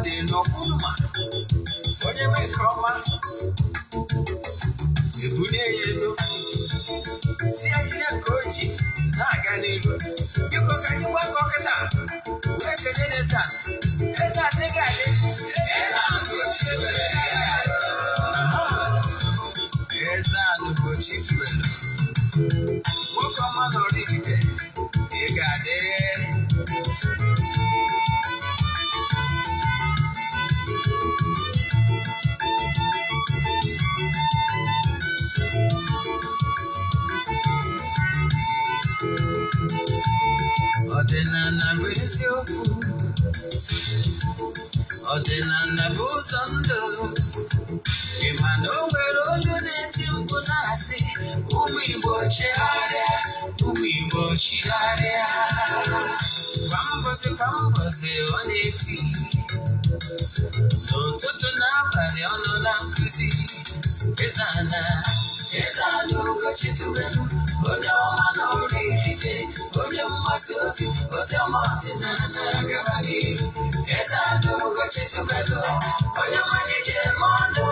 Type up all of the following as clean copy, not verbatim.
mmadụ elu ọkwụma onye mee nke ọma ebulie ya elu, si ya jide nke o ji na-aga n'ilu. Biko, ka anyị gbakọ kịta wee kelee n'eze a. Eze adịghị adị. Eze Ana Ugochi tubelu, nwoke ọma na Oraifite, ị ga-adị. Ọdịnala bụ eziokwu, ọdịnala bụ ụzọ ndụ. Ị ma na o nwere olu na-eti mkpu na-asị, "Ụmụ Igbo, chegharịa, ụmụ Igbo, chigharịa." Kwa mbọsị kwa mbọsị ọ na-eti, n'ụtụtụ n'abalị ọ nọ na nkụzi. Eze Ana, Eze Ana Ugochi tubelu, onye ọma na Oraifite, onye mgbasa ozi ozi ọma ọdịnala, gaba n'ihu. Eze Ana Ugochi tubelu, onye ọma na-eje eme ọnụ.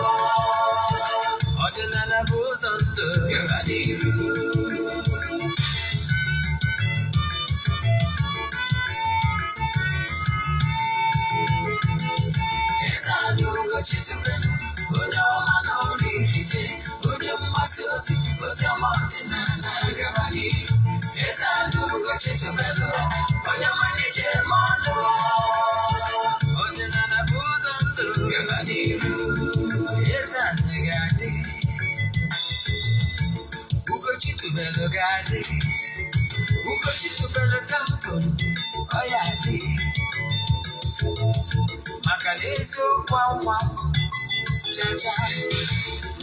Ọdịnala bụ ụzọ ndụ, gaba n'ihu. Eze Ana Ugochi tubelu, onye ọma na Oraifite, onye mgbasa ozi ozi ọma ọdịnala, gaba n'ihu. Eze Ana Ugochi tubelu, onye ọma na-eje eme ọnụ. Ọdịnala bụ ụzọ ndụ, gaba n'ihu. Eze Ana ga-adị, Ugochi tubelu ga-adị, Ugochi tubelu temple ọ ya adị, maka na eziokwu anwa chacha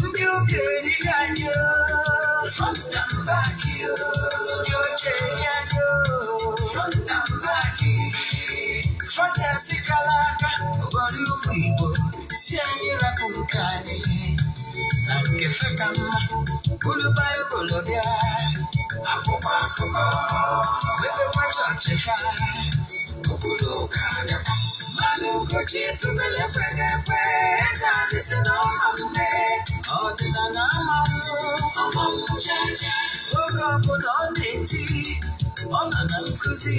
ndị obi erighị anyị o, front and back o, ndị oche eri anyị o, front and back. Fọchasị kala aka ụgọrị ụmụ Igbo si anyị rapụ nke anyị na nke fe ka mma, buru Baịbụl bịa, akwụkwọ akụkọ, mepekwa chọọchị fa okpuru ụka gakwa. Mmanụ Ugochi tubelu ekweghị ekwe. Eze adịsị na ọma mme, ọdịnala ama mmụ ọma mmụ chacha. Oge ọbụla ọ na-eti, ọ nọ na nkụzi.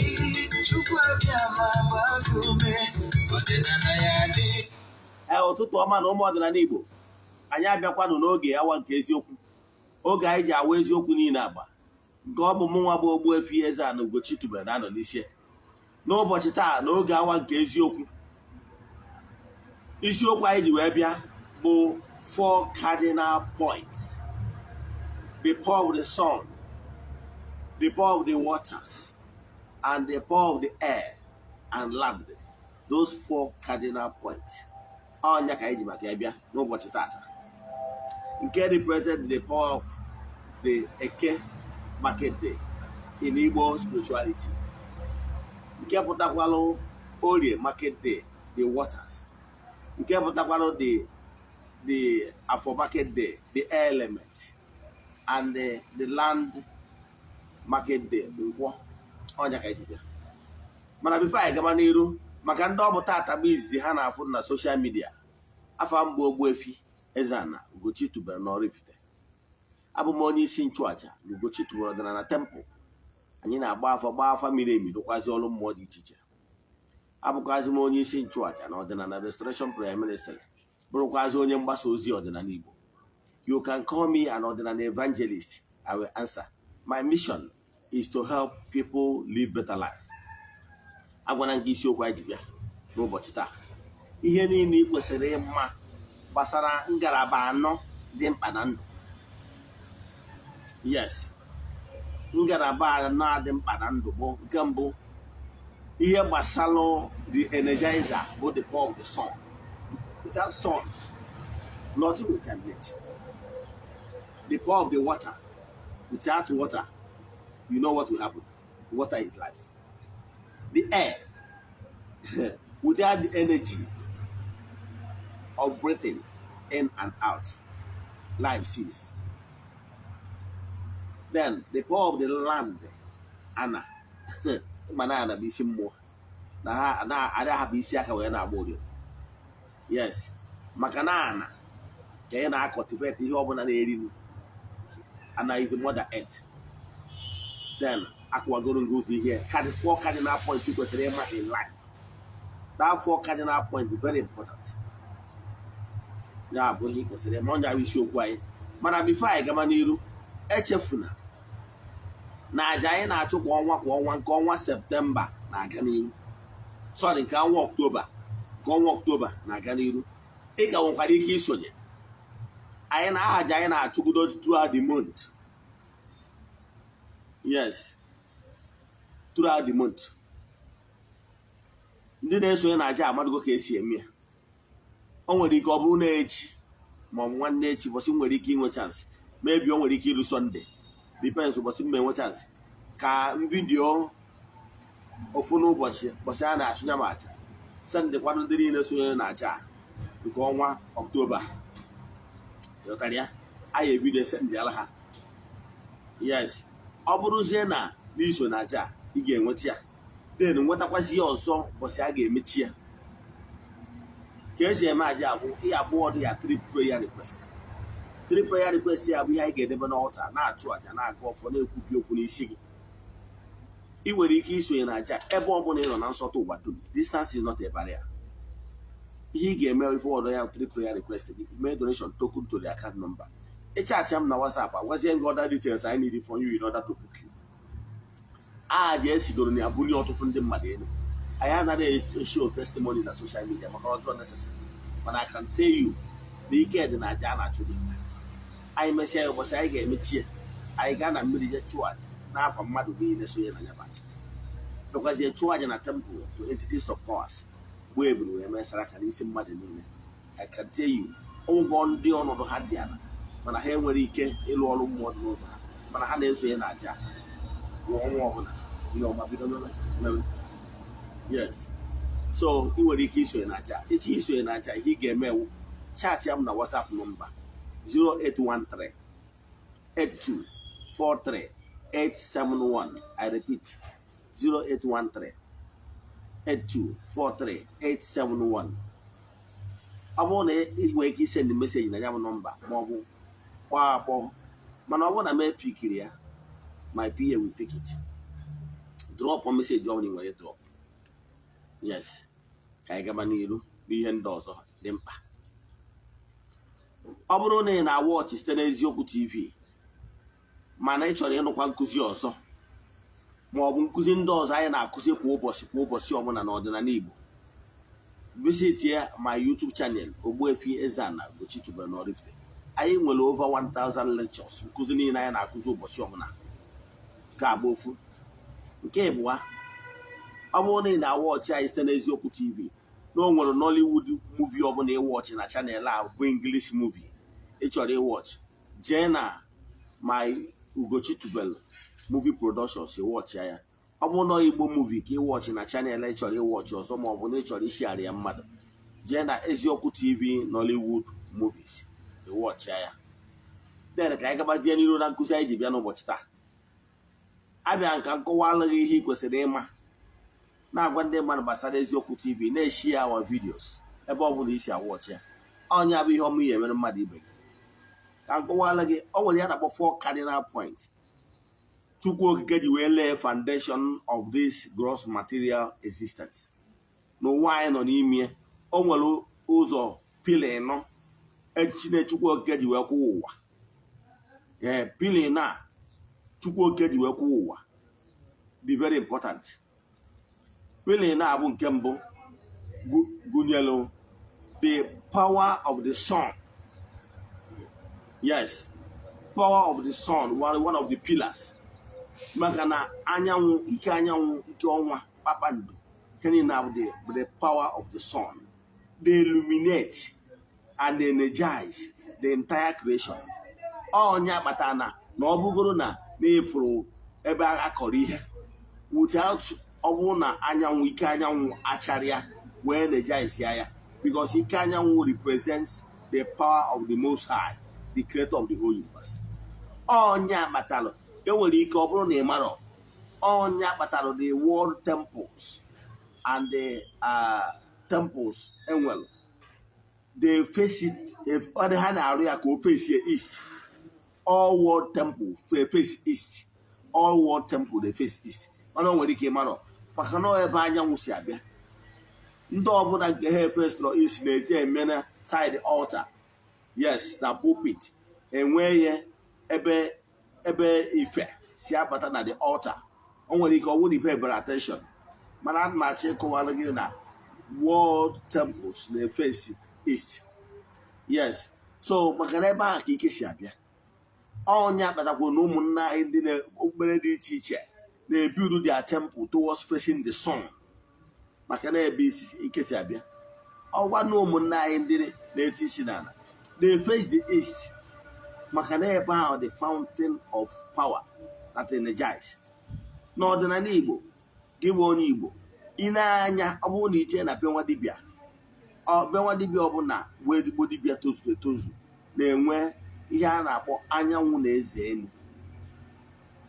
Chukwu abịa ma gbaa gị ume, ọdịnala ya dị. Ee, ụtụtụ ọma na ụmụ ọdịnala Igbo. Anyị abịakwanụ n'oge awa nke eziokwu, oge anyị ji awa eziokwu niile agba, nke ọ bụ mụ nwa bụ Ogbuefi Eze-Ana Ugochi tubelu na-anọ n'isi n'ụbọchị taa. N'oge awa nke eziokwu, isiokwu anyị ji wee bịa bụ four cardinal points: the power of the sun, the power of the waters, and the power of the air and land. Those four cardinal points, ọnya ka anyị ji maka ya bịa n'ụbọchị tata, nke represent the power of the Eke market day in Igbo spirituality, nke pụtakwalụ Orie market day, the waters, nke pụtakwalụ the Afọ market day, the air element, and the land market day, Nkwọ. Ọnya ka anyị ji bịa. Mana before anyị gaba n'iru, maka ndị ọ bụ tata bụ izizi ha na-afụ na social media, afa mgbu Ogbuefi Eze-Ana Ugochi tubelu n'Oraifite, abụ m onye isi nchụaja na Ugochi tubelu ọdịnala temple. Anyị na-agba afa, gbaa afa miri emi, rụkwazi ọrụ mmụọ dị iche iche. Abụkwazi m onye isi nchụaja na Ọdịnala Restoration Prayer Ministry, bụrụkwazi onye mgbasa ozi ọdịnala Igbo. You can call me an ọdịnala evangelist, I will answer. My mission is to help people live better life. Agwana nke isiokwu anyị ji bịa n'ụbọchị taa, ihe niile ị kwesịrị ịma gbasara ngalaba anọ dị mkpa na ndụ. Yes, ngalaba anọ dị mkpa na ndụ bụ: nke mbụ, ihe gbasara the energizer, bụ the power of the sun. Without sun, nothing will germinate. The power of the water. Without water, you know what will happen. Water is life. The air. Without the energy of breathing in and out, life cease. Then the power of the land, ana mana ana bụ isi mmụọ na ha na-adị ahapụ isi aka wee na-agba ụrịọ. Yes, maka na ana ka ị na-acultivate ihe ọbụla na-eri nri. Ana is the mother earth. Then akwagoro gị ụzọ ihe four cardinal points ị kwesịrị ịma in life. That four cardinal point is very important. Ya bụ ihe ị kwesịrị ịma, onye ahụ isiokwu anyị. Mana before anyị gaba n'iru, echefuna na aja anyị na-achụ kwa ọnwa kwa ọnwa, nke ọnwa Septemba na-aga n'iru, sorry, nke ọnwa Ọktoba, nke ọnwa Ọktoba na-aga n'iru. Ị ka nwekwara ike isonye anyị na aja anyị na-achụgodo throughout the month. Yes, throughout the month. Ndị na-esonye na aja amadugo ka esi eme ya. O nwere ike ọ bụrụ na echi ma ọ bụ nwanne echi, ụbọchị m nwere ike inwe chance, maybe o nwere ike iru Sunday, depends ụbọchị m enwe chance ka m video ofu n'ụbọchị, ụbọchị a na-achụ ya ma aja, sendịkwanụ ndị niile sonyere na aja nke ọnwa Ọktoba. Ghọtara ya? Anyị ebido sendịala ha. Yes, ọ bụrụzie na n'iso na aja, ị ga-enweta ya, then nwetakwazi ya ọzọ ụbọchị a ga-emechi ya. Ka esi eme aja bụ ịya forward ya three prayer request. Three prayer request ya bụ ihe anyị ga-edebe n'altar, na-achụ aja, na-aga ọfọ, na-ekwubi okwu n'isi gị. Ị nwere ike isonye na aja ebe ọ bụla ị nọ na nsọtụ ụwa dum. Distance is not a barrier. Ihe ị ga-eme, forward ya three prayer request gị, mee donation token to the account number. Ịchatị m na WhatsApp, agwazie gị other details I need from you in order to book you. Aja esigoro na ya bulie ọtụtụ ndị mmadụ elu. Anyị anaghị show testimony na social media maka ọ dịrọ necessary, mana I can tell you na ike dị na aja a na-achụ gị. Anyị mesịa ya, ụbọchị anyị ga-emechi ya, anyị gaa na mmiri je chụọ aja n'afọ mmadụ niile sonye na ya bụ aja, bịakwazie chụọ aja na temple to entities of powers, gbuo eburu wee mesara aka n'isi mmadụ niile. I can tell you, ụgwọ ndị ọnọdụ ha dị ala, mana ha enwere ike ịlụ ọrụ mmụọ dị n'ụzọ ha, mana ha na-esonye na aja kwa ọnwa ọbụla, ihe ọma bido mebe mebe. Yes, so ị nwere ike isonye na aja. Ịchọ isonye na aja, ihe ị ga-eme ewu chat ya m na WhatsApp nọmba 0813 8243 871. I repeat, 0813 8243 871. Ọ bụrụ na ị nwere ike isend message na ya bụ nọmba ma ọ bụ kpọọ akpọ, mana ọ bụrụ na m epickiri ya, my PA will pick it. Drop message ọ bụla ị nwere drop. Yes, ka anyị gaba n'iru n'ihe ndị ọzọ dị mkpa. Ọ bụrụ na ị na-awatch site n'Eziokwu TV, mana ị chọrọ ịnụkwa nkụzi ọzọ ma ọ bụ nkụzi ndị ọzọ anyị na-akụzi kwa ụbọchị kwa ụbọchị ọbụla n'ọdịnala Igbo, visit ya my YouTube channel, Ogbuefi Eze-Ana Ugochi tubelu n'Oraifite. Anyị nwere over 1000 lectures, nkụzi niile anyị na-akụzi ụbọchị ọbụla. Nke agba ofu. Nke ịbụa, ọ bụrụ na ị na-awatch anyị site n'Eziokwu TV, na o nwere Nollywood movie ọbụla ịwatch na channel a bụ English movie ị chọrọ ịwatch, jee na my Ugochi Tubelu Movie Productions, ịwatch ya. Ọ bụrụ na Igbo movie ka ịwatch na channel ị chọrọ ịwatch ọzọ, ma ọ bụ na ị chọrọ ishare ya mmadụ, jee na Eziokwu TV Nollywood movies, ịwatch ya. Then ka anyị gabazie n'iru na nkụzi anyị ji bịa n'ụbọchị taa. Abịa nka nkọwalụ gị ihe ị kwesịrị ịma, na-agwa ndị mmadụ gbasara Eziokwu TV, na-eshare our videos ebe ọ bụla isi awatch ya. Ọnya bụ ihe ọma ihe emere mmadụ ibe gị. Ka nkọwalụ gị, ọ nwere ya na-akpọ four cardinal point Chukwu Okike ji wee lay foundation of this gross material existence n'ụwa anyị nọ n'ime. O nwere ụzọ pillar ịnọ Chinechukwu Okike ji wee kwụwa ụwa. Ee, pillar na Chukwu Okike ji wee kwụwa ụwa dị very important. Pillar na-abụ nke mbụ gụnyere the power of the sun. Yes, power of the sun, one of the pillars, maka na anyanwụ, ike anyanwụ, ike ọnwa, kpakpando, nke niile bụ the power of the sun. They illuminate and energize the entire creation. Onye akpata na ọ bụgoro na na-efuru ebe a kọrọ ihe without, ọ bụrụ na anyanwụ, ike anyanwụ acharịa wee energize ya, because ike anyanwụ represents the power of the Most High, the creator of the whole universe. Onye akpatalụ enwere ike ọ bụrụ na ị marọ, onye akpatalụ the world temples and the temples enwere They face it. If ọ dị ha na-arụ ya ka o face east. All world temple face east. All world temple, they face east. Mana o nwere ike ịmarọ maka na ọ ebe anyanwụ si abịa. Ndị ọbụla nke ha efesịrọ east na-eje eme na side altar, yes, na pulpit, enwee ya ebe ife si abata na the altar. O nwere ike ọ bụrụ ife bere attention, mana ana m achọ ịkọwara gị na world temples na-efesi east. Yes, so maka na ebe ahụ ka ike si abịa. Ọnya kpatakwa na ụmụnna anyị ndị na okpukpere dị iche iche na-ebuild their temple towards facing the sun, maka na ebe isi ike si abịa. Ọgwa na ụmụnna anyị ndị na-eti isi n'ala, they face the east, maka na ebe ahụ the fountain of power that energize. N'ọdịnala Igbo, gị bụ onye Igbo, ị na-anya, ọ bụrụ na ije na be nwa dibịa, ọ be nwa dibịa ọbụla bụ ezigbo dibịa tozuru etozu, na-enwe ihe a na-akpọ anyanwụ na eze elu.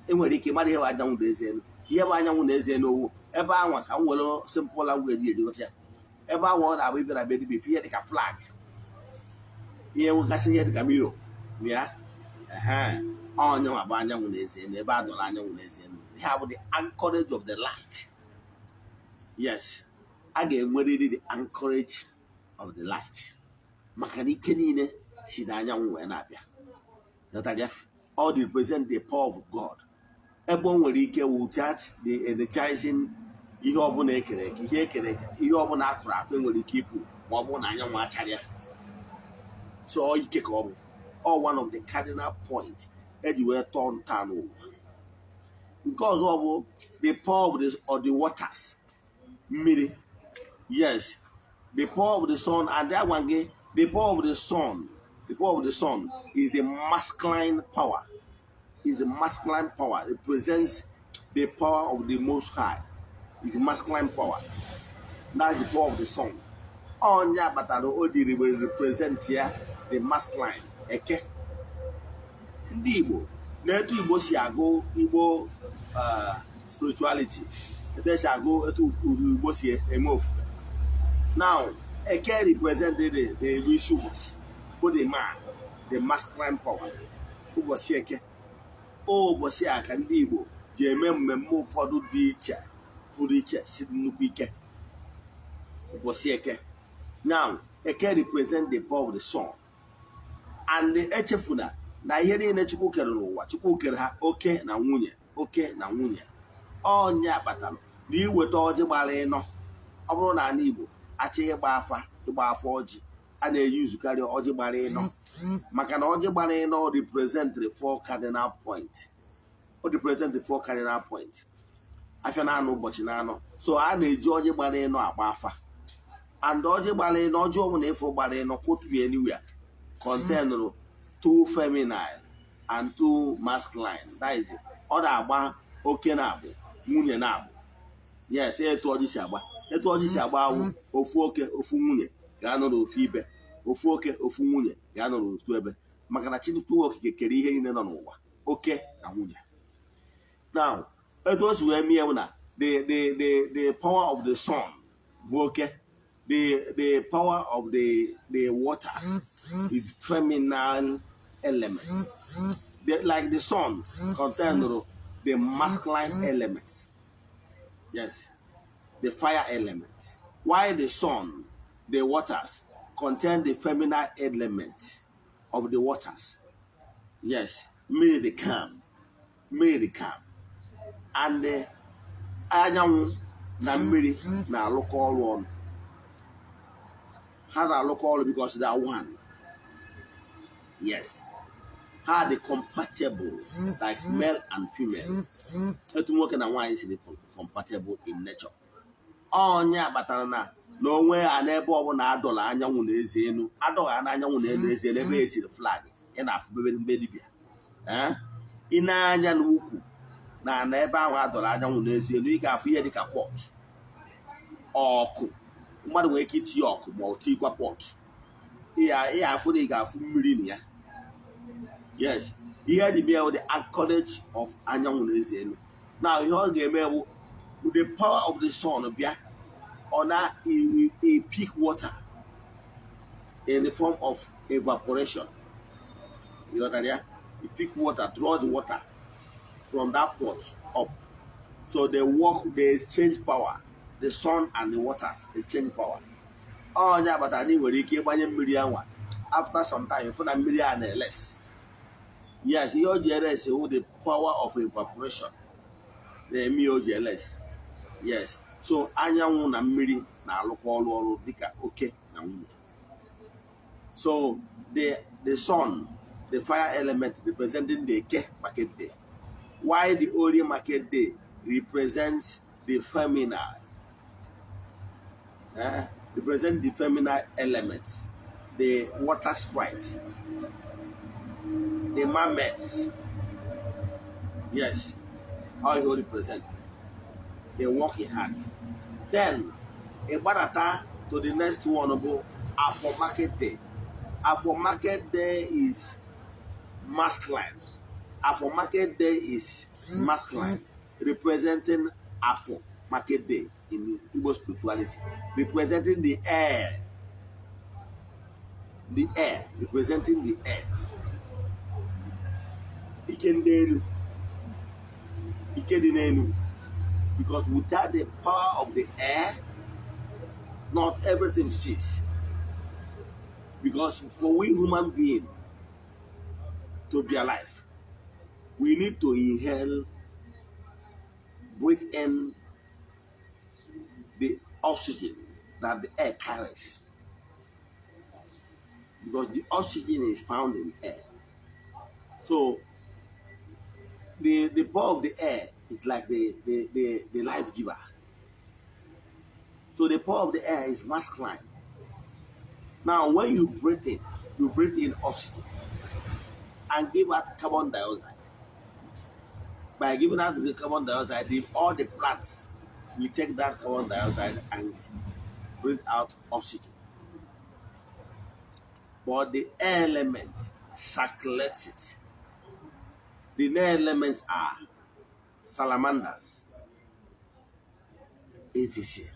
Enwere ike mara ihe bụ anyanwụ na eze elu. Ihe bụ anyanwụ na eze elu owu ebe anwa ka m were simple language eji gosi ya. Ebe anwa ọ na-abụ ịbịa na be dibịa, ife ihe dịka flag, ihe nwegasị ihe dịka mirror ya. Ehe, ọnyanwa bụ anyanwụ na eze elu. Ebe a dọrọ anyanwụ na eze elu, ihe a bụ the anchorage of the light. Yes, a ga-enwerịrị the anchorage of the light, maka na ike niile si n'anyanwụ wee na-abịa. Ghọtara ya? All represent the power of God. Ebe o nwere ike without the energizing ihe ọbụla ekere eke, ihe ekere eke, ihe ọbụla akụrụ akụ nwere ike ịpụ ma ọ bụrụ na anyanwụ achara ya. So ọ ike ka ọ bụ ọ one of the cardinal point eji wee tọọ ntọala ụwa. Nke ọzọ bụ the power of the waters, mmiri. Yes, the power of the sun, and that one gị, the power of the sun, the power of the sun is the masculine power, is the masculine power. It represents the power of the Most High. Is masculine power. That's the power of the sun. Ọnya kpatara o jiri were represent ya, the masculine, eke. Ndị Igbo, na-etu Igbo si agụ Igbo spirituality, etu esi agụ, etu Igbo si eme ofufe. Now, eke represented the isi ụbọchị bụ the man, the masculine power. Ụbọchị eke, ụbọchị a ka ndị Igbo ji eme mmemme ụfọdụ dị iche, pụrụ iche, si dị nnukwu ike, ụbọchị eke. Now, eke represent the power of the sun. And echefuna na ihe niile Chukwu kere n'ụwa, Chukwu kere ha oke na nwunye, oke na nwunye. Ọnya kpatara na iweta ọjị gbara ịnọ. Ọ bụrụ na ala Igbo achọ ịgba afa, ịgba afa ọjị, a na-eyuzukarị ọjị gbara ịnọ, maka na ọjị gbara ịnọ represent the four cardinal point. O represent the four cardinal point, afịa na-anọ, ụbọchị na-anọ. So a na-eji ọjị gbara ịnọ agba afa. And ọjị gbara ịnọ, ọjị ọbụla ịfụ gbara ịnọ, quote me anywhere, contain two feminine and two masculine. That is, ọ na-agba oke na-abụ, nwunye na-abụ. Yes, etu ọjị si agba, etu ọjị si agba awụ ofu oke, ofu nwunye ga-anọ n'ofu ibe, ofu oke, ofu nwunye ga-anọ n'otu ebe, maka na Chineke okike kere ihe niile nọ n'ụwa oke na nwunye. Now, etu o si wee mie bụ na the power of the sun bụ oke, the power of the water is feminine element. Like the sun contain the masculine element, yes, the fire element, while the sun, the waters contain the feminine element of the waters. Yes, mmiri dị calm, mmiri dị calm. And anyanwụ na mmiri na-alụkọ ọrụ ọnụ. Ha na-alụkọ ọrụ because they are one. Yes, ha dị compatible like male and female, etu nwoke na nwaanyị si dị compatible in nature. Onye kpatara na onwe ha n'ebe ọbụla adọla anyanwụ na eze elu, adọgha na anyanwụ na elu eze elu, ebe etiri flag, ị na-afụ bebe mbe dibịa. Ị na-anya n'ukwu na na ebe ahụ adọrọ anyanwụ na eze elu, ị ga-afụ ihe dịka pot, ọkụ. Mmadụ nwere ike itinye ọkụ ma ọ tikwa pot. Ị ga-afụ na ị ga-afụ mmiri na ya. Yes, ihe dị bịa the anchorage of anyanwụ na eze elu. Na ihe ọ ga-eme bụ the power of the sun bịa, ọ na a pick water. In the form of evaporation. You know that, yeah? You pick water, draw the water from that pot up. So they work, they exchange power. The sun and the waters exchange power. Onye agbata anyị nwere ike ịgbanye mmiri anwa, after some time ịfụ na mmiri a na-eles. Yes, ihe o ji eres wụ the power of evaporation na-eme ihe o ji eles. Yes, so anyanwụ na mmiri na-alụkọ ọrụ dịka oke na nwunye. So the sun, the fire element, representing the Eke market day, while the Orie market day represents the feminine, represent the feminine elements, the water sprite, the mermaids. Yes, how he represent. They work in hand. Then, ịgbadata to the next one bụ Afọ market day. Afọ market day is masculine. Afọ market day is masculine, representing Afọ market day in Igbo spirituality, representing the air, the air, representing the air. Ike ndị elu, ike dị n'elu, because without the power of the air, not everything cease. Because for we human being to be alive, we need to inhale, breathe in the oxygen that the air carries. Because the oxygen is found in air. So the power of the air is like the life giver. So the power of the air is masculine. Now, when you breathe in oxygen and give out carbon dioxide. By giving out the carbon dioxide, all the plants will take that carbon dioxide and breathe out oxygen. But the air element circulates it. The air elements are salamanders, etc.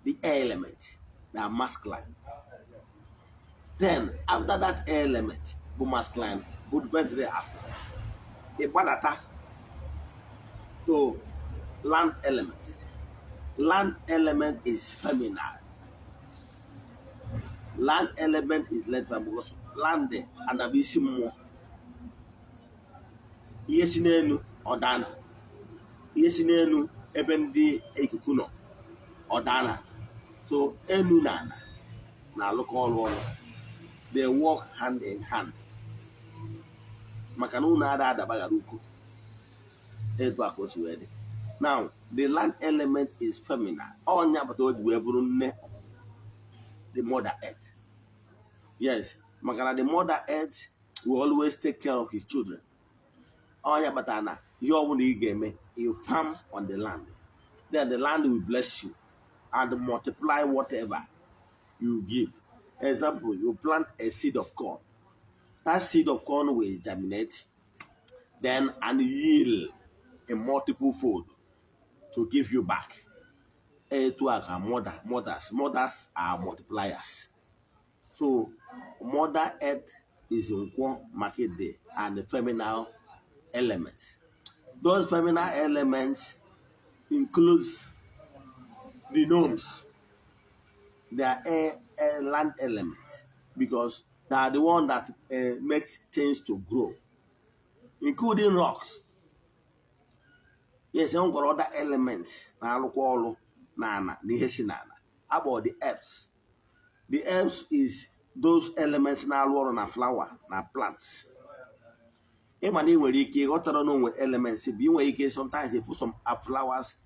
The air element, they are masculine. Then, after that air element, bụ masculine, bụ dependere afọ. Ịgbadata to land element. Land element is feminine. Land element is led by, because land ana bụ isi mmụọ. Ihe si n'elu ọdana. Ihe si n'elu ebe ndị ikuku nọ ọdana. So enu na ana na-alụkọ ọrụ ọnụ. They work hand in hand. Maka na unu ada adabaghara ukwu. Etu a ka o si wee dị. Now, the land element is feminine. Ọnya pụta o ji wee bụrụ nne, the mother earth. Yes, maka na the mother earth will always take care of his children. Ọnya kpatara na ihe ọbụla ị ga-eme, you farm on the land. Then the land will bless you and multiply whatever you give. Example, you plant a seed of corn. That seed of corn will germinate, then and yield a multiple fold to give you back. Etu a ka mothers are multipliers. So mother earth is Nkwọ market day and the feminine elements. Those feminine elements includes the gnomes. They are air, land elements because they are the one that makes things to grow, including rocks. Yes, e nwekwara other elements na-arụkwa ọrụ n'ala na ihe si n'ala akpọ the herbs. The herbs is those elements na-arụ ọrụ na flower na plants. Ịma na ị nwere ike ịghọtara na onwere elements bụ ị nwere ike sometimes ịfụ some flowers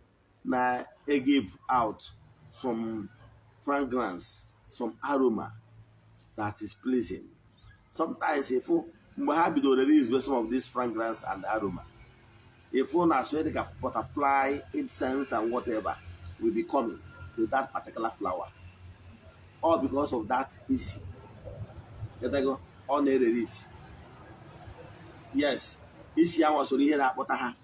na give out some fragrance, some aroma that is pleasing. Sometimes ịfụ mgbe ha bidoro release some of this fragrance and aroma, ịfụ na so dịka butterfly, incense and whatever will be coming to that particular flower, all because of that isi. Getego? Ọ na-erelease. Yes, isi ahụ soro ihe na-akpọta ha.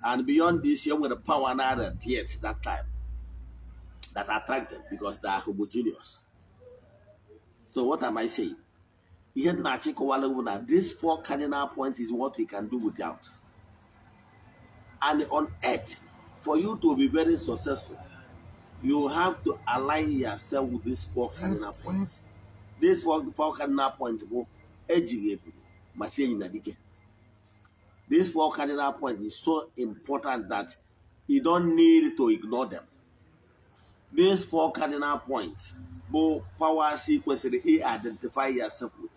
And beyond this, e nwere power na radiate that time that attract them because they are homogeneous. So what am I saying? Ihe m na-achịkọwala bụ na this four cardinal points is what we can do without. And on earth, for you to be very successful, you have to align yourself with these four cardinal points. These four cardinal points bụ ejighị ebulu ma chi enyi na dike. These four cardinal points is so important that you don't need to ignore them. These four cardinal points bụ powers ị kwesịrị identify yourself with,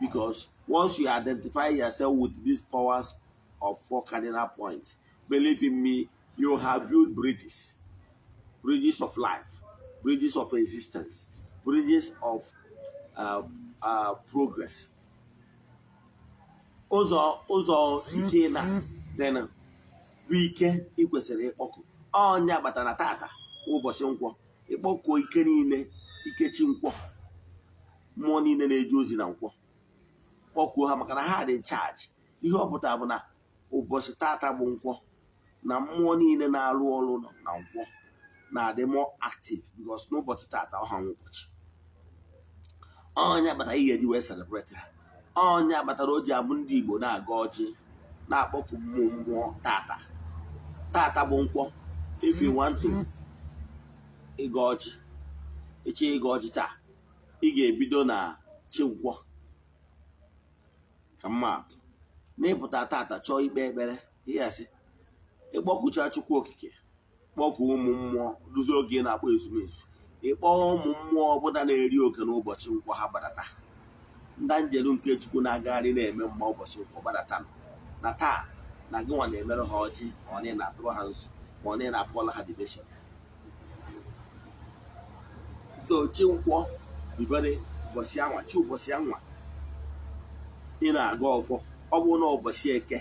because once you identify yourself with these powers of four cardinal points, believe in me, you have built bridges, bridges of life, bridges of existence, bridges of progress. Ụzọ ike na then bụ ike ị kwesịrị ịkpọku. Ọnya kpatara tata, ụbọchị Nkwọ, ịkpọkuo ike niile, ike chi Nkwọ, mmụọ niile na-eje ozi na Nkwọ, kpọkuo ha maka na ha dị charge. Ihe ọ pụtara bụ na ụbọchị tata bụ Nkwọ, na mmụọ niile na-arụ ọrụ na Nkwọ na-adị more active, because n'ụbọchị tata ọha nwe ụbọchị. Ọnya kpatara ị ga-eji wee celebrate ha. Ọnya kpatara o ji abụ ndị Igbo na-aga ọjị, na-akpọku mmụọ tata. Tata bụ Nkwọ. If you want to ịga ọjị, ịchọ ịga ọjị taa, ị ga-ebido na chi Nkwọ. Ka mmadụ n'ịpụta tata chọọ ikpe ekpere, ihe asị ịkpọkucha Chukwu Okike, kpọkuo ụmụ mmụọ, duzie oge ị na-akpọ ezumezu, ịkpọọ ụmụ mmụọ ọbụla na-eri oke n'ụbọchị Nkwọ, ha gbadata. Ndị njelu nke Chukwu na-agagharị na-eme mma ụbọchị Nkwọ, gbadata na taa na gị nwa na-emere ha ọjị, ma ọ na-atụrụ ha nzu, ma ọ na-apụọla ha libation. So chi Nkwọ bibere ụbọchị anwa, chi ụbọchị anwa ị na-aga ọfọ. Ọ bụrụ na ụbọchị Eke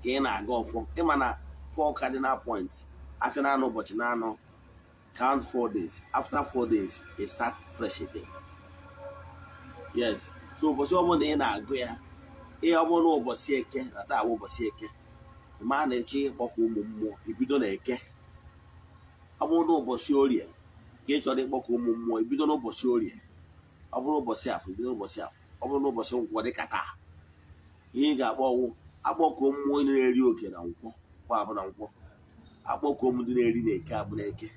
ka ị na-aga ọfọ, ịma na four cardinal points, afịa na-anọ, ụbọchị na-anọ, count 4 days. After 4 days, you start fresh again. Yes, so ụbọchị ọbụla ị na-agụ ya, ihe ọ bụrụ na ụbọchị Eke, na taa bụ ụbọchị Eke, ma a na-eche ịkpọkwa ụmụ mmụọ, ibido na Eke. Ọ bụrụ na ụbọchị Orie ka ị chọrọ ịkpọkọ ụmụ mmụọ, ibido n'ụbọchị Orie. Ọ bụrụ ụbọchị Afọ, ibido n'ụbọchị Afọ. Ọ bụrụ n'ụbọchị Nkwọ, dịka taa, ihe ị ga-akpọ ọwụ akpọkọ mmụọ na-eri oke na Nkwọ kwa abụ na Nkwọ, akpọkọ m ndị na-eri na Eke abụ na Eke,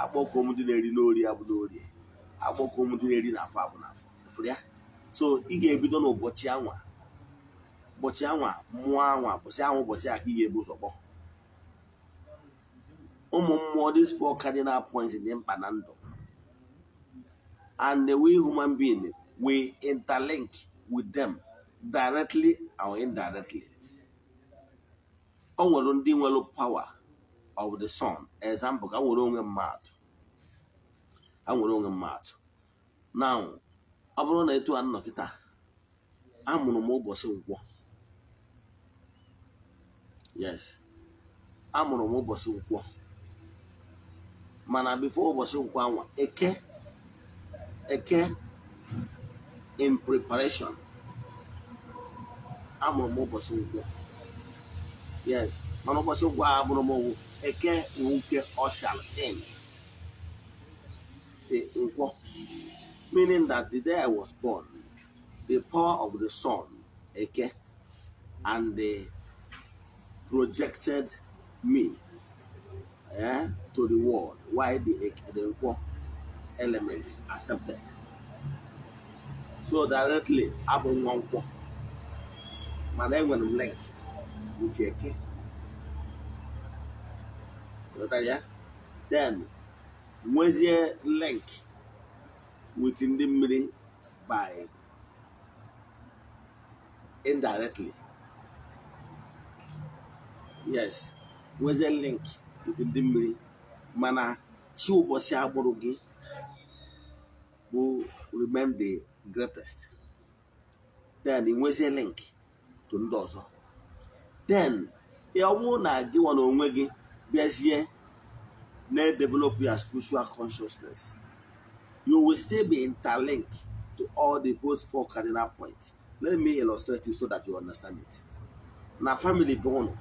akpọkọ m ndị na-eri n'Orie abụ n'Orie, akpọkọ m ndị na-eri n'Afọ abụ n'Afọ. Ịfụrụ ya? So ị ga-ebido n'ụbọchị anwa, ụbọchị anwa, mmụọ anwa, ụbọchị anwa, ụbọchị a ka ị ga-ebu ụzọ kpọ ụmụ mmụọ. These four cardinal points dị mkpa na ndụ, and the way human being, we interlink with them directly or indirectly. O nwere ndị nwere power of the sun. Example, ka nwere onwe mmadụ, a nwere onwe mmadụ. Now, ọ bụrụ na etu a nnọ kịta, amụrụ m ụbọchị Nkwọ. Yes, amụrụ m ụbọchị Nkwọ, mana before ụbọchị Nkwọ anwa, Eke, Eke in preparation, amụrụ m ụbọchị Nkwọ. Yes, mana ụbọchị Nkwọ a amụrụ m owu Eke nke usher in the Nkwọ, meaning that the day I was born, the power of the sun, Eke, and the projected me to the world, while the Nkwọ elements accepted. So directly, abụ nwa Nkwọ, mana enwere m link with Eke. Ghọtara ya? Then nwezie link with ndị mmiri by indirectly. Yes, nwezie link with ndị mmiri, mana chi ụbọchị agbụrụ gị bụ remain the greatest. Then ị nwezie link to ndị ọzọ. Then ọ bụrụ na gị nwa na onwe gị bịazie na-develop your spiritual consciousness, you will still be interlinked to all the first four cardinal points. Let me illustrate it so that you understand it. Na family bụ ụnụ,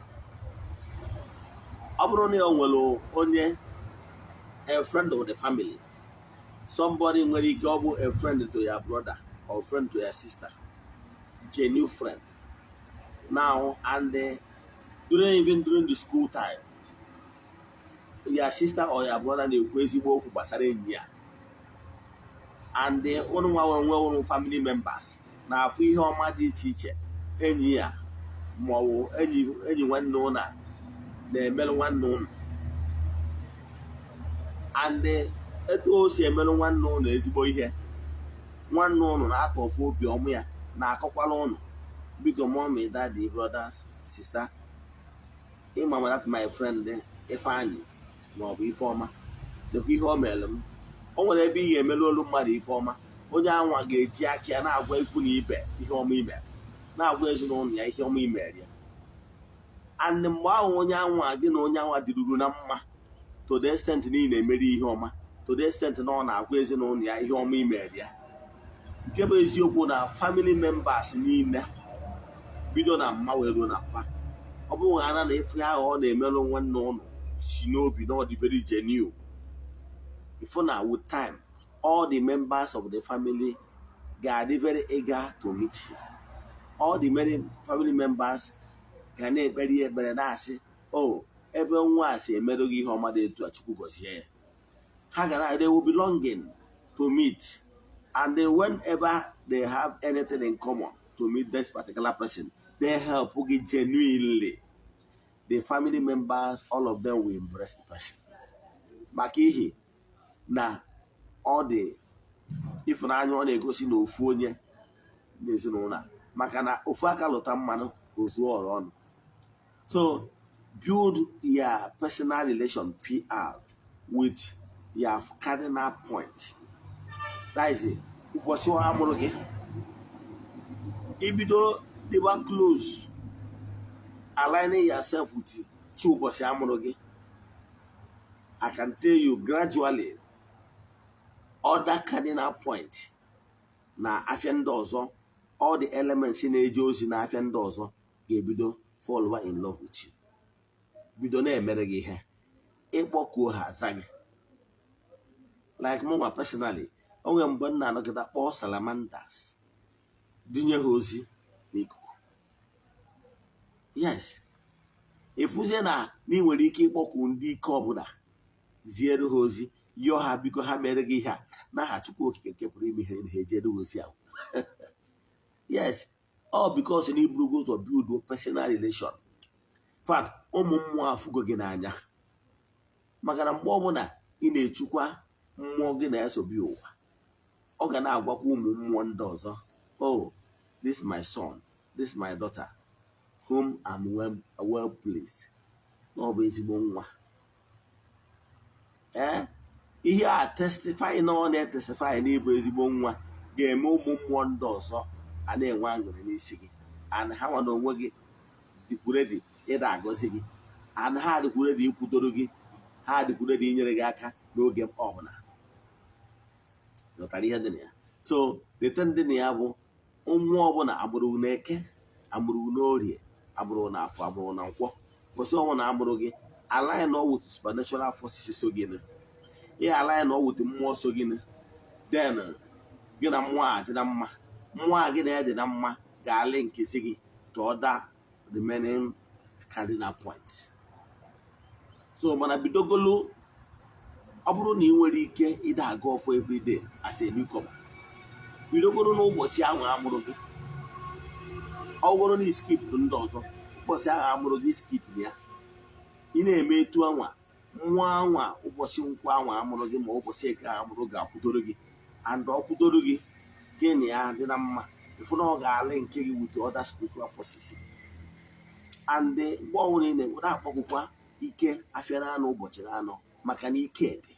ọ bụrụ na o nwere onye, a friend of the family, Somebody nwere ike ọ bụ a friend to your brother or friend to your sister, genuine friend now, and during even during the school time, your sister or your brother na-ekwu ezigbo okwu gbasara enyi ya, and ụnụ nwa nwe ụnụ family members na-afụ ihe ọma dị iche iche enyi ya ma ọ bụ enyi nwanne ụnụ a na-emerụ nwanne ụnụ, and etu o si emerụ nwanne ụnụ ezigbo ihe, nwanne ụnụ na-atọ ofu obi ọmụ ya na-akọkwara ụnụ. Biko, mommy, daddy, brother, sister, ịma ma that my friend Ifeanyị ma ọ bụ Ifeọma, lekwa ihe o mere m. O nwere ebe ị ga-emelu olu mmadụ ife ọma, onye anwa ga-eji aka ya na-agwa ikwu na ibe ihe ọma imere, na-agwa ezinụlọ ya ihe ọma imere ya. And mgbe ahụ onye anwa gị na onye anwa dịruru na mma to the extent na ị na-emeri ihe ọma, to the extent na ọ na-agwa ezinụlọ ya ihe ọma imere ya, nke bụ eziokwu na family members niile bido na mma wee ruo na mpa, ọ bụrụ na na ife ahụ ọ na-emerụ nwanne ụlọ si n'obi na ọ dị very genuine, ifu na with time all the members of the family ga-adị very eager to meet you. All the many family members ga na-ekpere ya ekpere, na-asị, "Oh, ebe nwa a si emerụ gị ihe ọma dị etu a, Chukwu gọzie ya." Ha ga na they will be longing to meet, and then whenever they have anything in common to meet this particular person, they help gị genuinely. The family members, all of them will embrace the person, maka ihi na ọ dị ịfụnanya ọ na-egosi na ofu onye n'ezinụlọ a, maka na ofu aka lụta mmanụ, ozuo ọrụ ọnụ. So build your personal relation, PR, with your cardinal point. That is it. Ụbọchị a mụrụ gị, ibido dịba close, aligning yourself with chi ụbọchị a mụrụ gị, I can tell you, gradually other cardinal point na afịa ndị ọzọ, all the elements na-eje ozi na afịa ndị ọzọ ga-ebido fall in love with you, bido na-emere gị ihe, ịkpọkuo ha aza gị. Like mụnwa personally, o nwere mgbe m na-anọgide kpọọ salamanders, dinye ha ozi n'ikuku. Yes, ịfụzie na ị nwere ike ịkpọku ndị ike ọbụla, ziere ha ozi, yọọ ha, biko ha mere gị ihe a n'aha Chukwu Okike nke pụrụ ime ihe, ha ejere gị ozi ahụ. Yes, all because na iburugo ụzọ build personal relation. In fact, ụmụ mmụọ afụgo gị n'anya, maka na mgbe ọbụla ị na-echukwa mmụọ gị na-esobi ụwa, ọ ga na-agwakwa ụmụ mmụọ ndị ọzọ, "Oh, this my son, this my daughter, whom I'm well pleased," na ọ bụ ezigbo nwa. Ee, ihe a testify na ọ na-etestify n'ịbụ ezigbo nwa ga-eme ụmụ mmụọ ndị ọzọ a na-enwe aṅụrị n'isi gị, and ha nwa na onwe gị dịkwu ready ịda agọzi gị, and ha dịkwu ready ikwudoro gị, ha dịkwu ready inyere gị aka n'oge ọbụla. Ghọtara ihe dị na ya? So the thing dị na ya bụ, nwa ọbụla agbụrụ na Eke, agbụrụ n'Orie, agbụrụ na Afọ, agbụrụ na Nkwọ, kwụsị ọnwụ na agbụrụ gị, align all with supernatural forces so gị, ihe align all with mmụọ so gị, then gị na mmụọ a dị na mma. Mmụọ a gị na ya dị na mma ga-alị nkezi gị to other remaining cardinal points. So mana bidogolu, ọ bụrụ na ị nwere ike ịda aga ọfọ everyday as a newcomer, bidogoro n'ụbọchị ahụ amụrụ gị. Ọ bụrụ na skip ndị ọzọ, ụbọchị ahụ amụrụ gị, skip ya. Ị na-eme etu anwa, mmụọ anwa ụbọchị Nkwọ anwa amụrụ gị ma ụbọchị Eke amụrụ ga-akwụdoro gị, and ọ kwụdoro gị, gị na ya dị na mma. Ịfụ na ọ ga-alị nke gị with other spiritual forces. And mgbe ọbụla ị na-enwe, na-akpọkwukwa ike afịa na-anọ ụbọchị na-anọ, maka na ike dị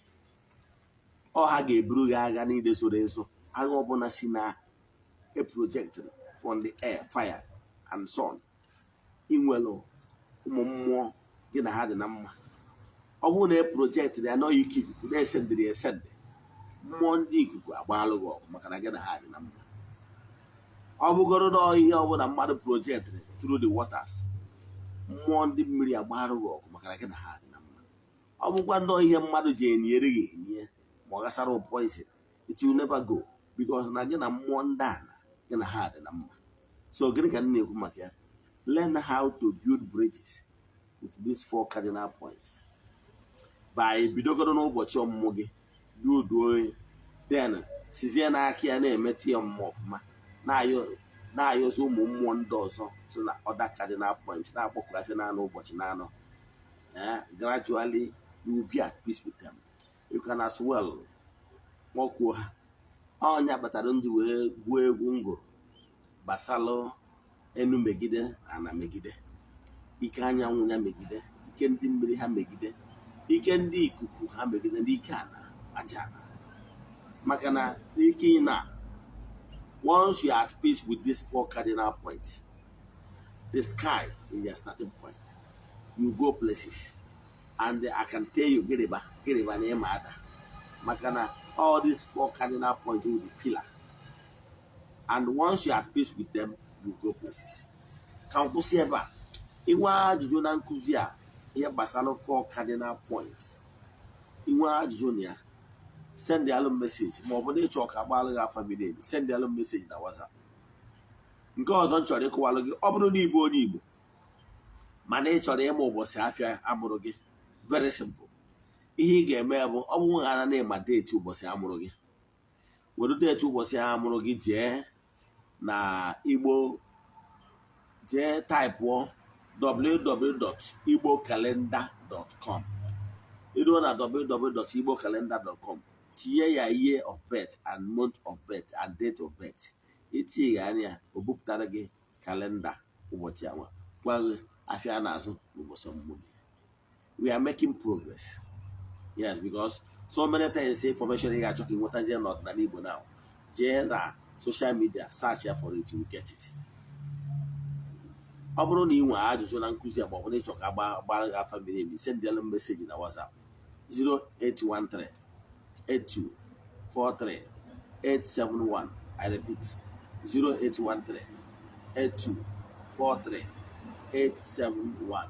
ọ ha ga-eburu gị agha niile zoro ezo, agha ọbụla si na a project from the air, fire and sun. Inwelu ụmụ mmụọ gị na ha dị na mma. Ọ bụrụ na e project ya anọghị ike ikuku na-esendịrị esendị, mmụọ ndị ikuku agbaalụ gị ọgụ, maka na gị na ha dị na mma. Ọ bụgoro na ihe ọbụla mmadụ projectịrị through the waters, mmụọ ndị mmiri agbaarụ gị ọgụ, maka na gị na ha dị na mma. Ọ bụkwa nnọọ ihe mmadụ ji enyere gị enye ma ọ gasara poison. It will never go, because na gị na mmụọ ndị ala gị na ha dị na mma. So gịnị ka m na-ekwu maka ya? Learn how to build bridges with these four cardinal points by bidogoro n'ụbọchị ọmụmụ gị, build onye, then sizie n'aka ya na-emetụ ya ọmụmụ ọfụma, na-ayọzi ụmụ mmụọ ndị ọzọ so na other cardinal points, na-akpọkụ afịa naanị ụbọchị na-anọ. Gradually you will be at peace with them. You can as well kpọkuo ha. Ọnya kpatara ndị wee gụọ egwu ngụrụ gbasalụ enu megide ana megide, ike anyanwụ ya megide ike ndị mmiri ha, megide ike ndị ikuku ha, megide ndị ike ana aja ana. Maka na ike ị na once you are at peace with these four cardinal points, the sky is your starting point. You go places, and I can tell you, gịrịba gịrịba na ịma ada, maka na all these four cardinal points will be pillar, and once you are at peace with them, you go places. Ka m kwụsị ebe a. Inwe ajụjụ na nkụzi a, ihe gbasara four cardinal points, inwe ajụjụ na ya, send alụ message, ma ọ bụ na ịchọ ka agbalụ gị afa miri emi, send alụ message na WhatsApp. Nke ọzọ m chọrọ ịkọwalụ gị, ọ bụrụ na ịbụ onye Igbo mana ị chọrọ ịma ụbọchị afịa amụrụ gị, very simple. Ihe ị ga-eme bụ, ọ bụrụ na na ịma date ụbọchị amụrụ gị, were date ụbọchị amụrụ gị jee na Igbo, jee typeụọ www.igbocalendar.com. Iruo na www.igbocalendar.com, tinye ya year of birth and month of birth and date of birth. Itinye ya anya, o bupụtara gị kalenda ụbọchị anwa, gwa gị afịa a na-azụ n'ụbọchị ọmụmụ gị. We are making progress, yes, because so many things, information ị ga-achọ ka ị nwetazie n'ọdịnala Igbo now, jee na social media, search ya for it, you will get it. Ọ bụrụ na ị nwere ajụjụ na nkụzi a, ma ọ bụ na ịchọ ka gbara gị afa miri emi, sendịalụ m message na WhatsApp 0813 8243 871. I repeat, 0813 8243 871.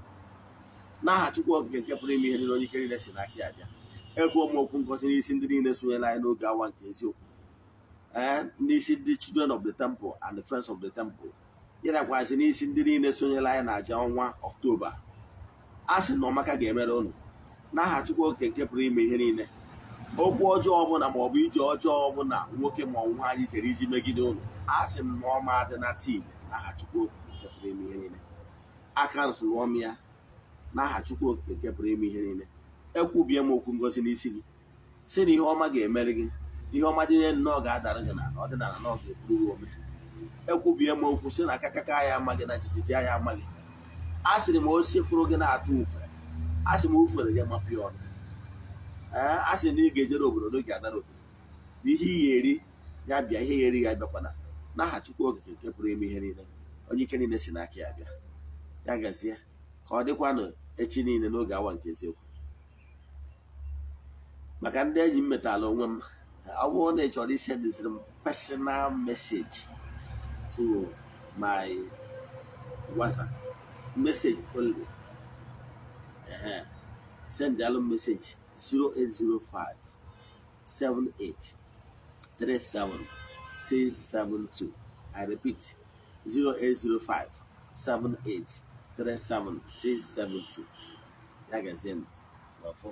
N'aha Chukwu Okike nke pụrụ ime ihe niile, onye ike niile si n'aka ya bịa, ekwuo m okwu ngozi n'isi ndị niile sonyere anyị n'oge awa nke eziokwu, ee, n'isi ndị Children of the Temple and the Friends of the Temple, ya nakwazi n'isi ndị niile sonyere anyị na aja ọnwa Ọktoba. A sị na ọmaka ga-emere ụnụ. N'aha Chukwu Okike nke pụrụ ime ihe niile, okwu ọjọọ ọbụla ma ọ bụ ije ọjọọ ọbụla nwoke ma ọ bụ nwaanyị chere iji megide ụnụ, a sị m na ọma dị na tii. N'aha Chukwu Okike nke pụrụ ime ihe niile, aka nsụlụọm ya. N'aha Chukwu Okike nke pụrụ ime ihe niile, ekwubie m okwu ngozi n'isi gị, sị na ihe ọma ga-emere gị, ihe ọma dị nnọọ ga-adara gị na ọdịnala na ọ ga-eburu gị ome. Ekwubie m okwu sị na akakaka ya amaghị na jijiji ya amaghị. A sịrị m osisi fụrụ gị na-atụ ufe, a sị m ufere gị mapụ ya ọnụ. Ee, a sị na ị ga-ejere obodo n'oge adara obodo na ihe iyi eri ya bịa, ihe ya eri ya bịakwana. N'aha Chukwu Okike nke pụrụ ime ihe niile, onye ike niile si n'aka ya bịa, ya gazie. Ka ọ dịkwanụ echi niile n'oge awa nke eziokwu. Maka ndị enyi m metala onwe m, ọ bụrụ na ị chọrọ isendiziri m personal message to my WhatsApp, message only, ehe, send alụ message 0805 78 37 672. I repeat, 0805 78 37 672. Ya gazie n'ọfọ.